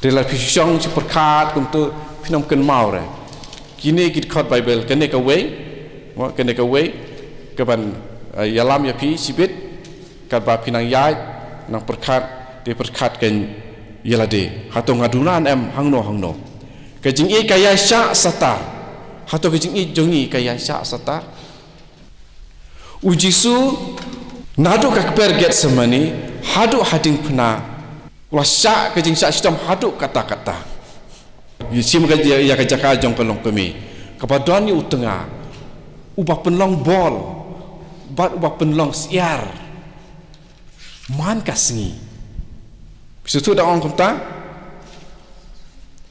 Te lada phi shong shu pyrkhat kumto, phin ym kynmaw re. Kine ki dkhot Bible, kane kawei, mo, kane kawei kaban, eh, ïalam ïa phi shibit, katba phi nang ïaid, nang pyrkhat, te pyrkhat kan ïa lade. Hato nga duna ne em hangno hangno. Ka jingïeit ka ïaishah satar. Hato ka jingïeit jong ngi ka ïaishah satar? U Jisu, naduh ka kper Gethsemane haduh ha diengphna, u la shah ka jingshah shitom haduh katta katta. Ïa shim ka, ïa, ïa ka jaka jong ka longkmie, kaba don ïa u tnga uba pynlong bol bad uba pynlong syiar man ka sngi. Phi sngewthuh da ong kumta?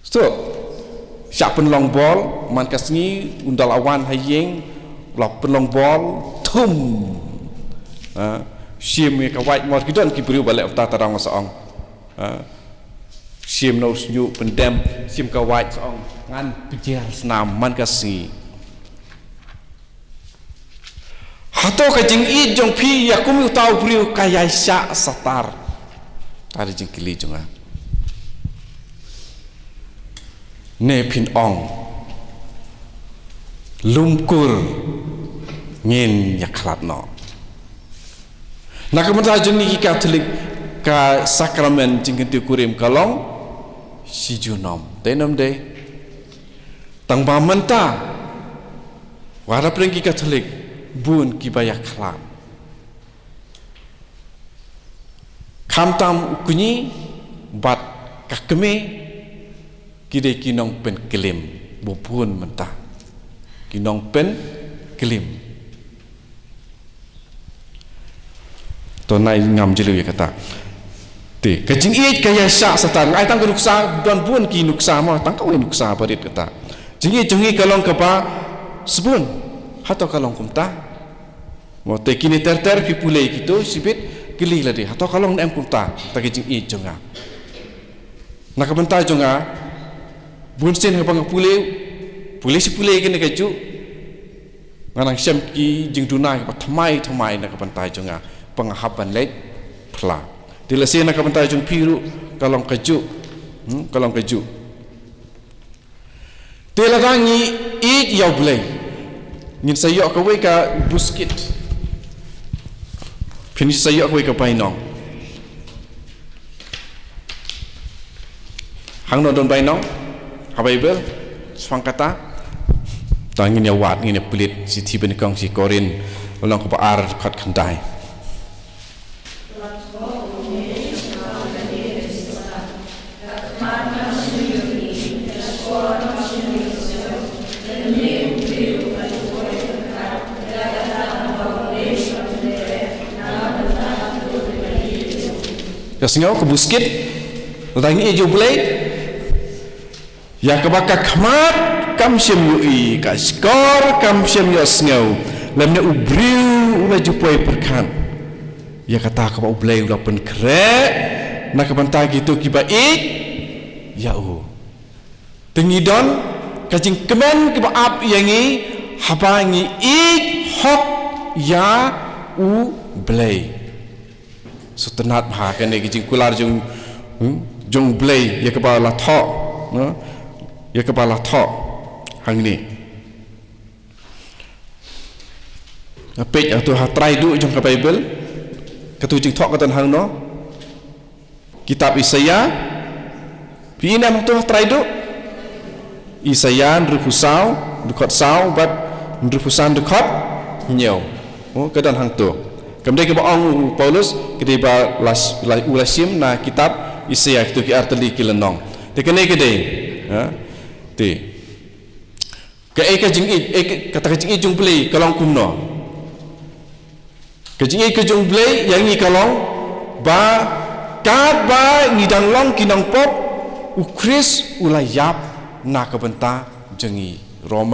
Sngewthuh? Shah pynlong bol man ka sngi, ynda la wan ha ïing, la pynlong bol, thum. Ha, shim ïa ka wait, mo, ki don ki briew ba leh kumta, tang dang sa ong. Ha, shim na u shñiuh pyndem, shim ka wait, sa ong, ngan pynjer snam man ka sngi. Hato ka jingïeit jong phi ïa kum uta u briew ka ïaishah satar? Ka dei jingkylli jong nga. Ne phin ong, lum kur ngin ïa khlad noh. Na ka bynta jong ngi ki Katholik, ka sakramen jingkyntiew kurim ka long shi junom. Dei ne ym dei? Tang ba mynta, wat la pyrshang ki Katholik, bun kiba ïa khlad. Khamtam u kñi bad ka kmie, ki dei ki nongpynklim, ba bun mynta ki nongpynklim. To nai ngam jylliew ïa kata. Te, ka jingïeit ka ïa shah satan. Ai tang ka nuksa, don bun ki nuksa mo, tang kawei nuksa barit kata. Jingïeit jong ngi ka long kaba sbun. Hato ka long kumta? Mo, te kine ter ter phi pule kito shibit, kylli lade, hato ka long ne em kumta, ta ka jingïeit jong nga. Na ka bynta jong nga, bun sien haba nga pule, pule shi pule kane kajuh, nga nang shem ki jingduna kiba thymmai thymmai na ka bynta jong nga, ba nga hap ban leit phla. Te lehse na ka bynta jong phi ruh, ka long kajuh, hmm, ka long kajuh. Te lada ngi ïeit ïa U Blei, ngin sa ïoh kawei ka buskit. Phin sa ïoh kawei ka bainong. Hangno don bainong? Ha Baibl? Shaphang kata? Ta ngin ïa wad, ngin ïa pule shithi ba nyngkong shi Korinth, lynnong kaba ar, dkhot khyndai. Ïa sngew ka buskit, lada ngi ïeit ïa U Blei, ïa kaba ka khmat kam shym ïohi, ka shkor kam shym ïohsngew, lymne u briew u la ju poi pyrkhat. Ïa kata kaba U Blei u la pynkhreh na ka bynta kito kiba ïeit ïa u. Te ngi don ka jingkmen kaba ap ïa ngi haba ngi ïeit hok ïa U Blei. Sngewtynnat bha kane ka jingkular jong, hmm, jong U Blei ïa kaba la thoh, no? Ïa kaba la thoh hangne. Nga peit hangto ha trai duh jong ka Baibl, kato jingthoh ka don hangno? Kitab Isaïah, phi i ne em hangto ha trai duh? Isaïah hynriewphew saw, dkhot saw, bad hynriewphew san dkhot hynñiew. Oh, ka don hangto. Kam dei kaba ong u Paulus, ka dei ba la, la, u la shim na kitab Isaïah, kito ki artylli ki lynnong. Te kane ka dei, ha? Te. Kaei ka jingïeit, eh, ka, kata ka jingïeit jong U Blei ka long kumno? Ka jingïeit ka jong U Blei ïa ngi ka long ba katba ngi dang long ki nongpop, U Khrist u la ïap na ka bynta jong ngi. Rom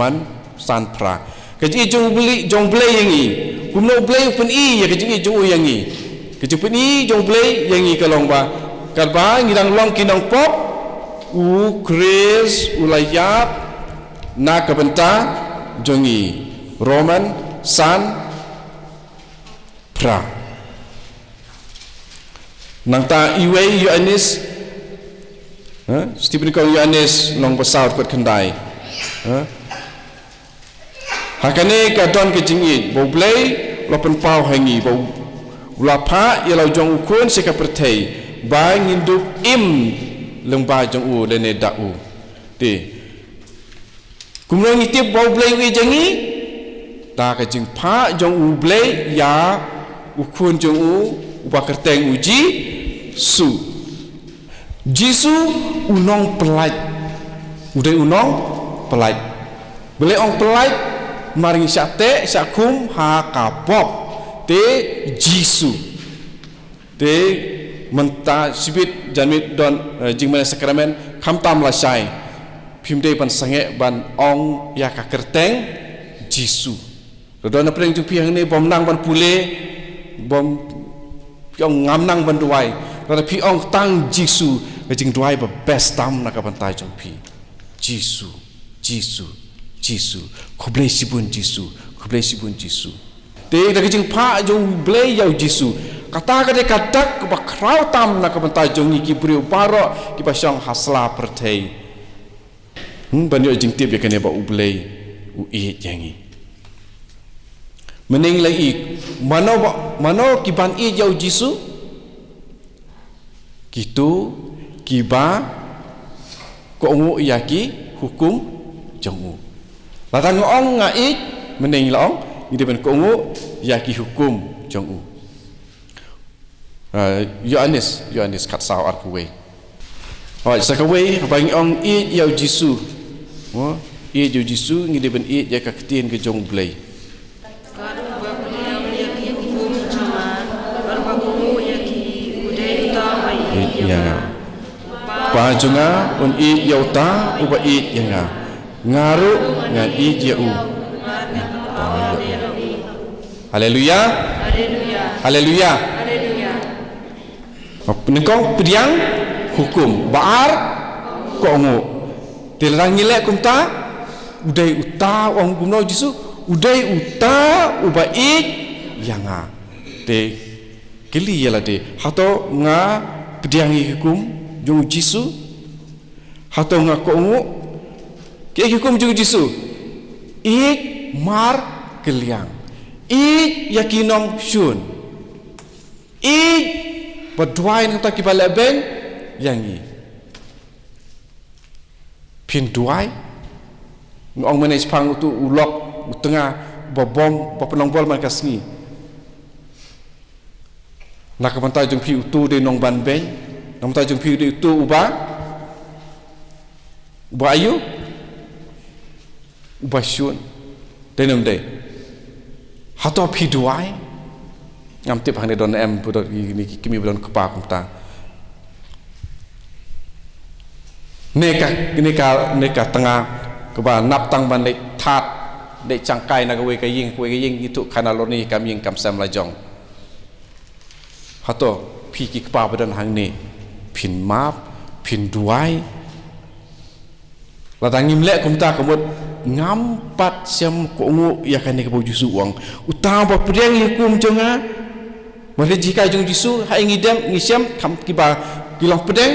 san phra. Ka jingïeit jong U Blei, jong U Blei ïa ngi. Kumno U Blei u pyni ïa ka jingïeit jong u ïa ngi? Ka jingpyni jong U Blei ïa ngi ka long ba katba ngi dang long ki nongpop, U Khrist u la ïap na ka bynta jong ngi. Rom san phra. Nangta iwei Ïoannis, ha? Stephen kong Ïoannis lynnong ba saw dkhot khyndai. Ha? Ha kane ka don ka jingïeit ba U Blei u la pynpaw ha ngi, ba u la phah ïa la u jong u Khun sha ka pyrthei, ba ngin dup im lyngba jong u lane da u. Te. Kumno ngi tip ba U Blei u ïeit ïa ngi? Da ka jingphah jong U Blei ïa u Khun jong u, uba kyrteng U Jisu. Jisu u nongpyllait. U dei u nongpyllait. Balei ong pyllait? Namar ngi shah teh, shah khum ha ka pop. Te Jisu. Te mynta shibit janmiet don, eh, jingmane sakramen, khamtam lashai. Phim dei ban sangeh ban ong ïa ka kyrteng Jisu. Lada don na pdeng jong phi hangne bym nang ban pule, bym, phi ong ngam nang ban duwai. Lada phi ong tang Jisu, ka jingduwai ba best tam na ka bynta jong phi. Jisu, Jisu, Jisu. Khublei shibun Jisu, khublei shibun Jisu. Te da ka jingphah jong U Blei ïa u Jisu, kata ka dei ka dak kaba khraw tam na ka bynta jong ngi ki briew baroh kiba shong ha sla pyrthei. Hmm, ban ïoh jingtip ïa kane ba U Blei u ïeit ïa ngi. Mynhynnin la i, mano ba, mano ki ban ïeit ïa U Jisu? Kito kiba kohnguh ïa ki hukum jong u. Lada nga ong nga ïeit, mynhynnin la ong ngi dei ban kohnguh ïa ki hukum jong u. Ah, Ïoannis, Ïoannis khatsaw arphew wei. Hooid, sa kawei, haba ngi ong ïeit ïa U Jisu. Oh, ïeit ïa U Jisu, ngi dei ban ïeit ïa ka ktien ka jong U Blei. Ïeit ïa nga. Pa jong nga un ïeit ïa uta uba ïeit ïa nga. Nga ruh ngan ïeit ïa u. Haleluya. Haleluya. Nyngkong, pdiang hukum. Ba ar, kohnguh. Te lada ngi leh kumta, u dei uta, ong kumno U Jisu, u dei uta uba ïeit ïa nga. Te kylli ïa lade, hato nga pdiang ïa ki hukum jong U Jisu? Hato nga kohnguh? Ki hukum jong U Jisu: ïeit, mar, kylliang. Ïeit ïa ki nongshun. Ïeit bad duwai na bynta kiba lehbeiñ ïa ngi. Phin duwai? Nga ong mynne shaphang uto u lok, u tnga, ba bom, ba pynlong bor man ka sngi. Na ka bynta jong phi uto u dei u nongbanbeiñ. Na ka bynta jong phi u dei uto uba, uba aïu? Uba shun. Dei ne ym dei? Hato phi duwai? Ngam tip hangne don em, ba don kine ki kmie ba don kpa kumta. Ne ka, ne ka, ne ka tnga kaba nap tang ban leit thad, leit shangkai na kawei ka ïing, kawei ka ïing, ngi tuh khana lor ni kam ïing kam sem la jong. Hato phi ki kpa ba don hangne phin map, phin duwai? Lada ngim leh kumta, ka mut ngam pat shem kohnguh ïa kane kaba U Jisu u ong. Uta uba pdiang ïa ki hukum jong nga. Mar ne jinghikai jong U Jisu, ha ïing ngi dem, ngi shem, kham kiba ki long pdeng.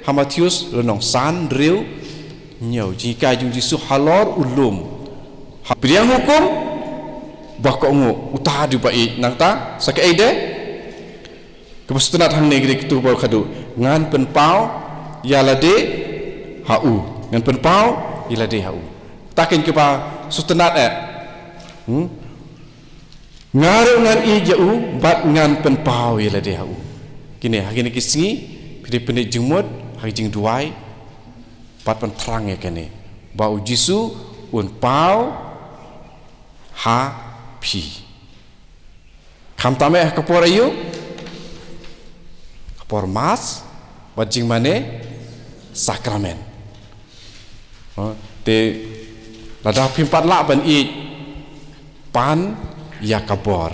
Ha Mathaios lynnong san, hynriew, hynñiew. Jinghikai jong U Jisu halor u lum. Ha pdiang hukum, ba kohnguh, uta u dei uba ïeit. Nangta sa kaei de? Kaba sngewtynnat hangne ki dei kito ba khadduh. Ngan pynpaw ïa lade ha u. Ngan pynpaw ïa lade ha u. Kata keiñ kaba sngewtynnat eh. Hmm? Nga ruh ngan ïeit ïa u bad ngan pynpaw ïa lade ha u. Kine, ha kine ki sngi phi dei pynïaid jingmut ha ki jingduwai bad pynthrang ïa kane ba U Jisu un paw ha phi. Khamtam eh ha ka por aïu? Ka por Mass bad jingmane sakramen. Oh, te lada phim pat lah ban ïeit, pan ïa ka bor.